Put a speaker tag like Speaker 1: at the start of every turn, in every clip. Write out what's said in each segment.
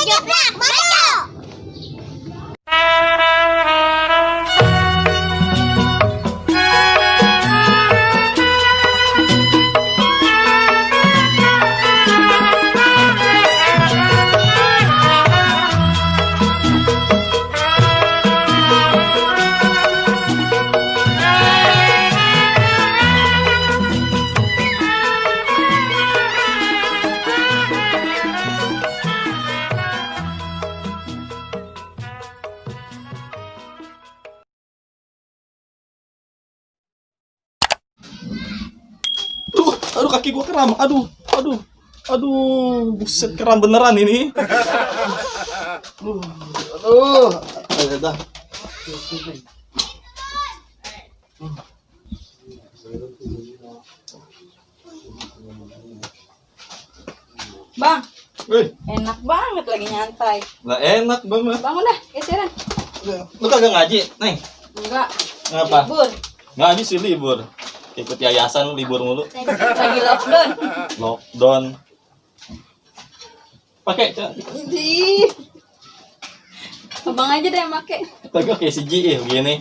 Speaker 1: Geprek, maju!
Speaker 2: Aduh kaki gua kram. Aduh, buset kram beneran ini. Ayo dah.
Speaker 3: Bang,
Speaker 2: Wih,
Speaker 3: enak banget lagi nyantai.
Speaker 2: nggak enak banget.
Speaker 3: Bangun dah, geseran.
Speaker 2: Lu kagak ngaji, Neng?
Speaker 3: Enggak.
Speaker 2: Ngapa?
Speaker 3: Libur.
Speaker 2: Ngaji sih libur. Ikut yayasan libur mulu.
Speaker 3: Lagi lockdown.
Speaker 2: Lockdown. Pakai, Cak.
Speaker 3: Ih. Abang aja deh yang make.
Speaker 2: Kagak kayak si Ji begini.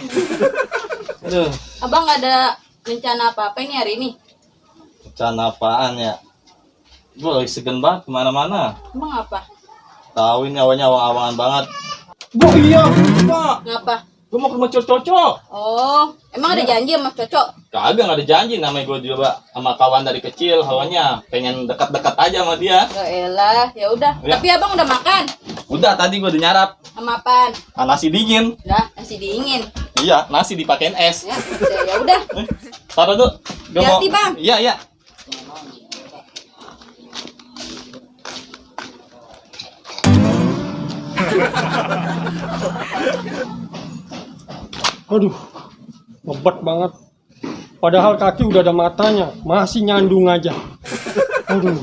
Speaker 2: Aduh,
Speaker 3: Abang nggak ada rencana apa-apa ini hari ini?
Speaker 2: rencana apaan ya? Gua lagi segen banget kemana-mana.
Speaker 3: Emang apa?
Speaker 2: Tahu ini awalnya awang-awangan banget. Oh iya, Pak.
Speaker 3: Ngapa?
Speaker 2: Gua mau ke rumah cocok.
Speaker 3: Oh, emang ada janji sama Cocok?
Speaker 2: Kagak, nggak ada janji, namanya gue juga sama kawan dari kecil, hawanya pengen dekat-dekat aja sama dia.
Speaker 3: Ya elah, ya udah.
Speaker 2: Ya.
Speaker 3: Tapi abang udah makan?
Speaker 2: Udah, tadi gue udah nyarap.
Speaker 3: Sama apaan?
Speaker 2: Nasi dingin.
Speaker 3: Udah, nasi dingin.
Speaker 2: Iya, nasi dipakein es.
Speaker 3: Ya udah.
Speaker 2: Taruh tuh.
Speaker 3: Hati-hati, Bang.
Speaker 2: Iya, iya.
Speaker 4: Aduh, ngebet banget. Padahal kaki udah ada matanya, masih nyandung aja. Aduh.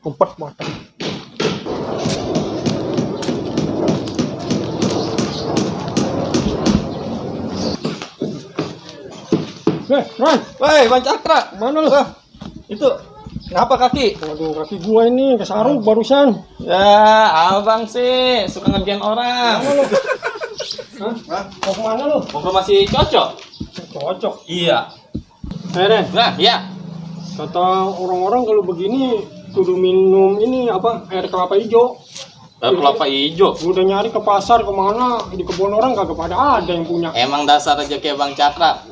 Speaker 4: Ngebet mata. Ran,
Speaker 2: Woi, Bang Cakra.
Speaker 4: mana lu?
Speaker 2: Itu, kenapa kaki?
Speaker 4: Waduh, kaki gua ini kesarung barusan.
Speaker 2: Ya, abang sih suka ngerjain orang.
Speaker 4: Mana lu? Hah? Mau kemana lu?
Speaker 2: Mau ke rumah si Cocok?
Speaker 4: Cocok.
Speaker 2: Iya.
Speaker 4: Ren,
Speaker 2: Nah, iya.
Speaker 4: kata orang-orang kalau begini kudu minum ini apa air kelapa hijau.
Speaker 2: Air kelapa hijau.
Speaker 4: Gua udah nyari ke pasar kemana di kebun orang kagak pada ada yang punya.
Speaker 2: Emang dasar rezeki Bang Cakra.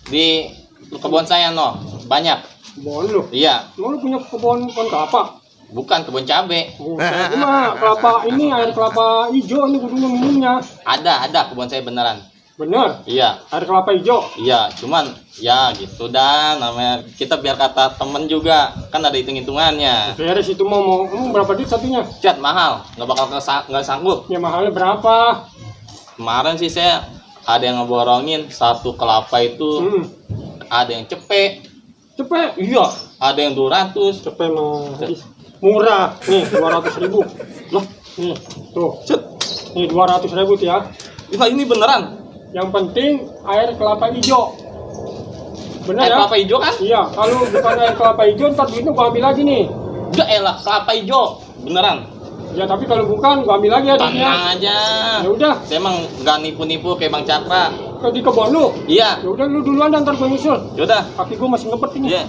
Speaker 2: Di kebun saya no, banyak.
Speaker 4: Kebun lu?
Speaker 2: Iya,
Speaker 4: Emang lu punya kebun kelapa?
Speaker 2: bukan kebun cabe.
Speaker 4: Oh, saya mah kelapa ini air kelapa hijau ini kudunya minumnya.
Speaker 2: Ada kebun saya beneran.
Speaker 4: Bener?
Speaker 2: Iya,
Speaker 4: Air kelapa hijau.
Speaker 2: iya, cuman ya gitu dah namanya kita biar kata temen juga kan ada hitung-hitungannya.
Speaker 4: Beres itu mau berapa duit satunya?
Speaker 2: Cat mahal, nggak bakal nggak sanggup.
Speaker 4: Ya mahalnya berapa?
Speaker 2: Kemarin sih saya ada yang ngeborongin satu kelapa itu ada yang cepet.
Speaker 4: Cepet.
Speaker 2: Iya, ada yang 200.
Speaker 4: Cepet mah murah. Nih 200.000.
Speaker 2: Loh,
Speaker 4: Nih tuh.
Speaker 2: cet.
Speaker 4: Nih 200.000 tuh ya.
Speaker 2: Ini beneran.
Speaker 4: Yang penting air kelapa hijau. Bener
Speaker 2: Air
Speaker 4: ya?
Speaker 2: kelapa hijau kan?
Speaker 4: Iya. Kalau bukan air kelapa hijau ntar duitnya gua ambil lagi nih.
Speaker 2: Udah elah, kelapa hijau. Beneran.
Speaker 4: Ya tapi kalau bukan gua ambil lagi ya duitnya.
Speaker 2: Tenang aja.
Speaker 4: Ya udah.
Speaker 2: Saya emang nggak nipu-nipu kayak Bang Cakra.
Speaker 4: Di kebun lu.
Speaker 2: Iya.
Speaker 4: Ya udah lu duluan dan ntar gua nyusul.
Speaker 2: Yaudah.
Speaker 4: Kaki gua masih ngebet ini.
Speaker 2: Iya.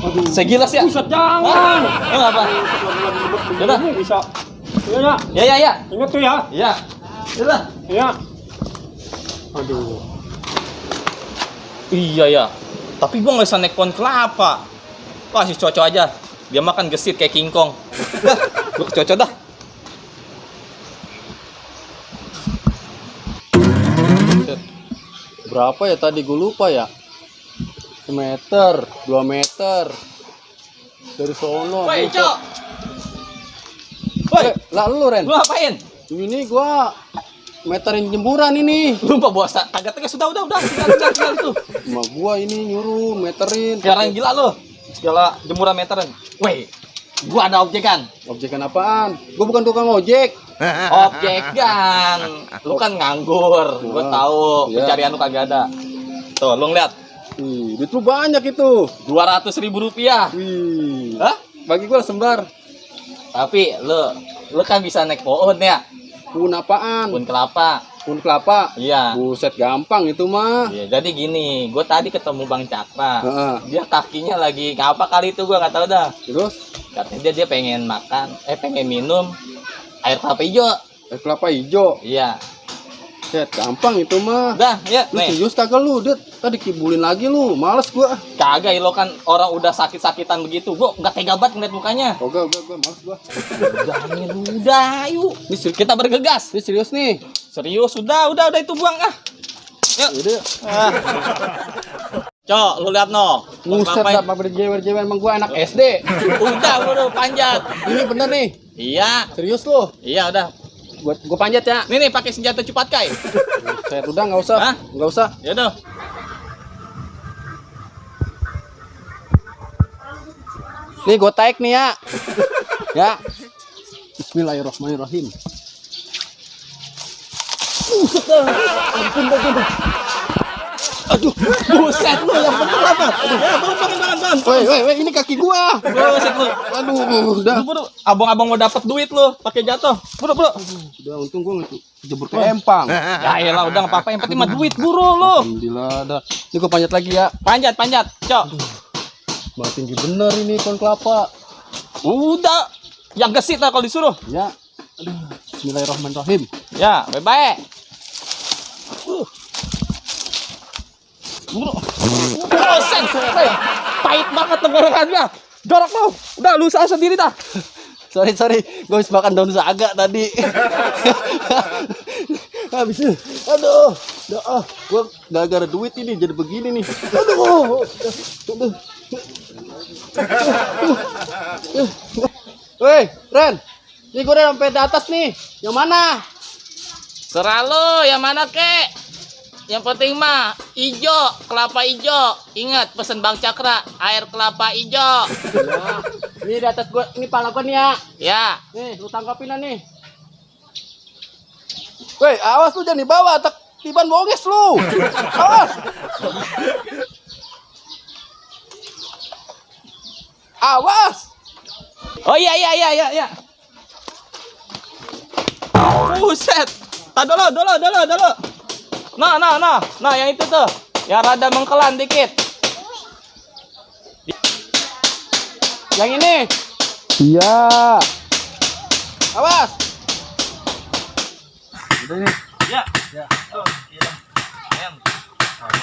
Speaker 4: Aduh.
Speaker 2: Saya gilas ya.
Speaker 4: Buset jangan.
Speaker 2: Enggak apa. Yaudah.
Speaker 4: Ini bisa. Iya ya.
Speaker 2: Ya.
Speaker 4: Ingat tuh ya.
Speaker 2: Iya. Yaudah.
Speaker 4: Iya. Aduh.
Speaker 2: Iya ya. Tapi gua nggak bisa naik pohon kelapa. Kasih Cocok aja. Dia makan gesit kayak King Kong. Dah, gua ke Cocok dah.
Speaker 5: Berapa ya tadi gue lupa ya. 1 meter, 2 meter dari sono.
Speaker 2: Woi,
Speaker 5: buset.
Speaker 2: Cok. Woi,
Speaker 5: Lah lu Ren,
Speaker 2: lu ngapain?
Speaker 5: ini gua meterin jemuran ini.
Speaker 2: Lupa puasa. Kagak tegas sudah. Tinggal tuh.
Speaker 5: Sama gua ini nyuruh meterin.
Speaker 2: Sekarang gila lu. Segala jemuran meteran. Woi, gua ada objekan.
Speaker 5: Objekan apaan? Gua bukan tukang ojek.
Speaker 2: Objekan. Lu kan nganggur. Gua tahu
Speaker 5: Iya.
Speaker 2: pencarian lu kagak ada. Tuh, lu ngeliat.
Speaker 5: Wih, duit lu banyak itu.
Speaker 2: 200.000 rupiah.
Speaker 5: Wih.
Speaker 2: Hah?
Speaker 5: Bagi gua sembar.
Speaker 2: Tapi lu kan bisa naik pohon ya.
Speaker 5: Pohon apaan?
Speaker 2: Pohon kelapa.
Speaker 5: Pohon kelapa.
Speaker 2: Iya.
Speaker 5: Buset, gampang itu mah.
Speaker 2: Iya, jadi gini, gue tadi ketemu Bang Cakra.
Speaker 5: Heeh.
Speaker 2: Dia kakinya lagi ngapa kali itu gue nggak tahu dah.
Speaker 5: Terus
Speaker 2: Katanya dia pengen pengen minum air kelapa hijau.
Speaker 5: air kelapa hijau.
Speaker 2: Iya.
Speaker 5: Set, gampang itu mah.
Speaker 2: Udah, ya,
Speaker 5: Lu
Speaker 2: nih.
Speaker 5: serius kagak lu? Tadi kibulin lagi lu. Males gua.
Speaker 2: Kagak, lo kan orang udah sakit-sakitan begitu. Gua nggak tega banget ngeliat mukanya.
Speaker 5: Gua males gua.
Speaker 2: Udah, nih, udah, yuk. Kita bergegas.
Speaker 5: Ini serius nih.
Speaker 2: Serius, udah itu buang ah. Yuk.
Speaker 5: Udah.
Speaker 2: Ah. Cok, lu lihat no.
Speaker 5: Buset, dah berjewer-jewer emang gua anak SD.
Speaker 2: Udah, panjat.
Speaker 5: Ini bener nih.
Speaker 2: Iya.
Speaker 5: Serius lu?
Speaker 2: Iya, udah.
Speaker 5: Gua panjat ya.
Speaker 2: Nih, pakai senjata cepat kai.
Speaker 5: Set, udah enggak usah.
Speaker 2: Hah?
Speaker 5: Enggak usah.
Speaker 2: Ya udah.
Speaker 5: Nih gua tarik nih ya. Ya. Bismillahirrahmanirrahim. Aduh,
Speaker 2: Buset lu yang bener apa? Ya, bangun.
Speaker 5: woi, ini kaki gua.
Speaker 2: Buset lu.
Speaker 5: Aduh, udah.
Speaker 2: Buru, abang-abang mau dapat duit lu, pakai jatuh. Buru.
Speaker 5: Udah, untung gua nggak jebur ke empang.
Speaker 2: Ya elah, udah enggak apa-apa, yang penting mah duit, buru lu.
Speaker 5: Alhamdulillah, dah. Ini gua panjat lagi ya.
Speaker 2: Panjat, Cok.
Speaker 5: Bah, tinggi bener ini pohon kelapa.
Speaker 2: Udah. Yang gesit lah kalau disuruh.
Speaker 5: Ya. Aduh, bismillahirrahmanirrahim.
Speaker 2: Ya, bye-bye. Buru. Bosen, pahit banget tenggorokannya. Jorok lu. Udah, lu usaha sendiri dah.
Speaker 5: Sorry, gue habis makan daun saga tadi. Habis itu, aduh, gue gara-gara duit ini jadi begini nih. Aduh. Woi, Ren, ini gue udah sampai di atas nih. Yang mana?
Speaker 2: Serah lu, yang mana kek? Yang penting mah ijo, kelapa ijo. Ingat pesen Bang Cakra, air kelapa ijo.
Speaker 5: Ya, ini di atas gue, ini pala gue nih ya.
Speaker 2: Ya.
Speaker 5: Nih, lu tangkapin lah nih. Woi, awas lu jangan dibawa, tiban bonges lu. Awas. Awas.
Speaker 2: Oh iya. Buset. Dulu. Nah, yang itu tuh. Yang rada mengkelan dikit.
Speaker 5: Yang ini. Iya. Awas. Udah nih.
Speaker 2: Ya. Oh, iya.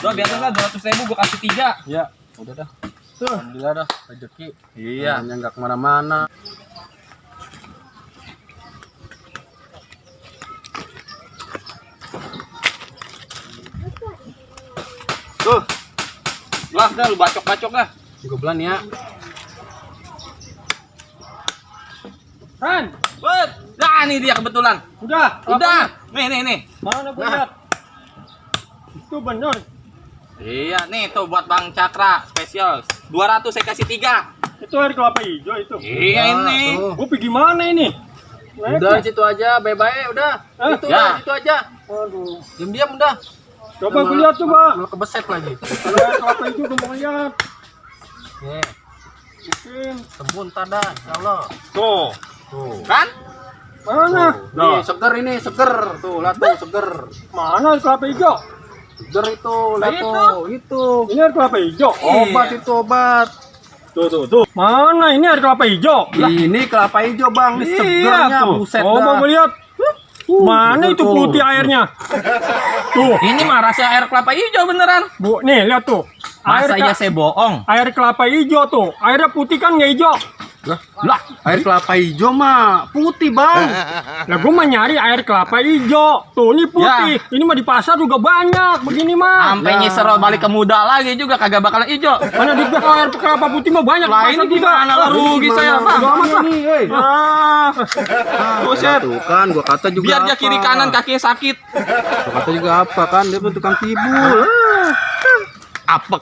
Speaker 2: Udah biasanya 200.000 gua kasih 3.
Speaker 5: Ya, udah dah. Alhamdulillah dah, rezeki.
Speaker 2: Iya.
Speaker 5: Namanya nggak kemana-mana.
Speaker 2: Tuh. Lah, dah lu bacok dah.
Speaker 5: Gue belan ya.
Speaker 4: Ran,
Speaker 2: Wet. Nah, ini dia kebetulan.
Speaker 4: udah.
Speaker 2: Udah. Nih.
Speaker 4: Mana gue lihat? Itu bener.
Speaker 2: Iya, nih tuh buat Bang Cakra spesial. 200 saya kasih 3.
Speaker 4: Itu air kelapa hijau itu.
Speaker 2: Iya ini.
Speaker 4: Gue pergi mana ini?
Speaker 5: Udah situ aja, bye-bye udah. Itu
Speaker 2: Ya.
Speaker 5: udah, situ aja.
Speaker 4: Aduh.
Speaker 5: Diam-diam udah.
Speaker 4: Coba gue lihat coba.
Speaker 5: Malah kebeset lagi.
Speaker 4: Kalau air kelapa hijau gue mau lihat.
Speaker 5: Nih,
Speaker 4: Mungkin.
Speaker 5: sembuh ntar dah, insyaallah.
Speaker 4: Tuh.
Speaker 5: Tuh.
Speaker 2: Kan?
Speaker 4: Mana?
Speaker 5: Nih, seger ini, seger. Tuh, lihat tuh, seger.
Speaker 4: Mana air kelapa hijau?
Speaker 5: Seger itu, lihat
Speaker 2: Itu.
Speaker 5: tuh. Itu.
Speaker 4: Ini air kelapa hijau.
Speaker 5: Obat itu, obat.
Speaker 4: Tuh. Mana ini air kelapa hijau?
Speaker 5: Ini kelapa hijau, Bang. Ini segernya, buset
Speaker 4: Oh,
Speaker 5: dah.
Speaker 4: mau lihat. Mana itu
Speaker 5: tuh.
Speaker 4: putih airnya? Tuh.
Speaker 2: Ini mah rasa air kelapa hijau beneran.
Speaker 4: Bu, nih lihat tuh.
Speaker 2: Masa iya
Speaker 4: Air,
Speaker 2: saya bohong?
Speaker 4: air kelapa hijau tuh. Airnya putih kan nggak hijau.
Speaker 5: Lah, air kelapa hijau mah putih, Bang.
Speaker 4: Lah gue mah nyari air kelapa hijau. Tuh ini putih. Ini mah di pasar juga banyak begini mah.
Speaker 2: Sampai
Speaker 5: Ya.
Speaker 2: nyisir balik ke muda lagi juga kagak bakalan hijau.
Speaker 4: Mana di kalau air kelapa putih mah banyak
Speaker 2: Lah
Speaker 4: di
Speaker 2: ini
Speaker 4: pasar juga.
Speaker 2: gimana lah rugi saya, Bang.
Speaker 4: Udah amat lah.
Speaker 5: Nih, hei.
Speaker 2: Ah. Buset.
Speaker 5: Tuh kan, gua kata juga
Speaker 2: Biar dia
Speaker 5: apa.
Speaker 2: kiri kanan kakinya sakit.
Speaker 5: Gua kata juga apa kan, dia tuh tukang kibul.
Speaker 2: Apek.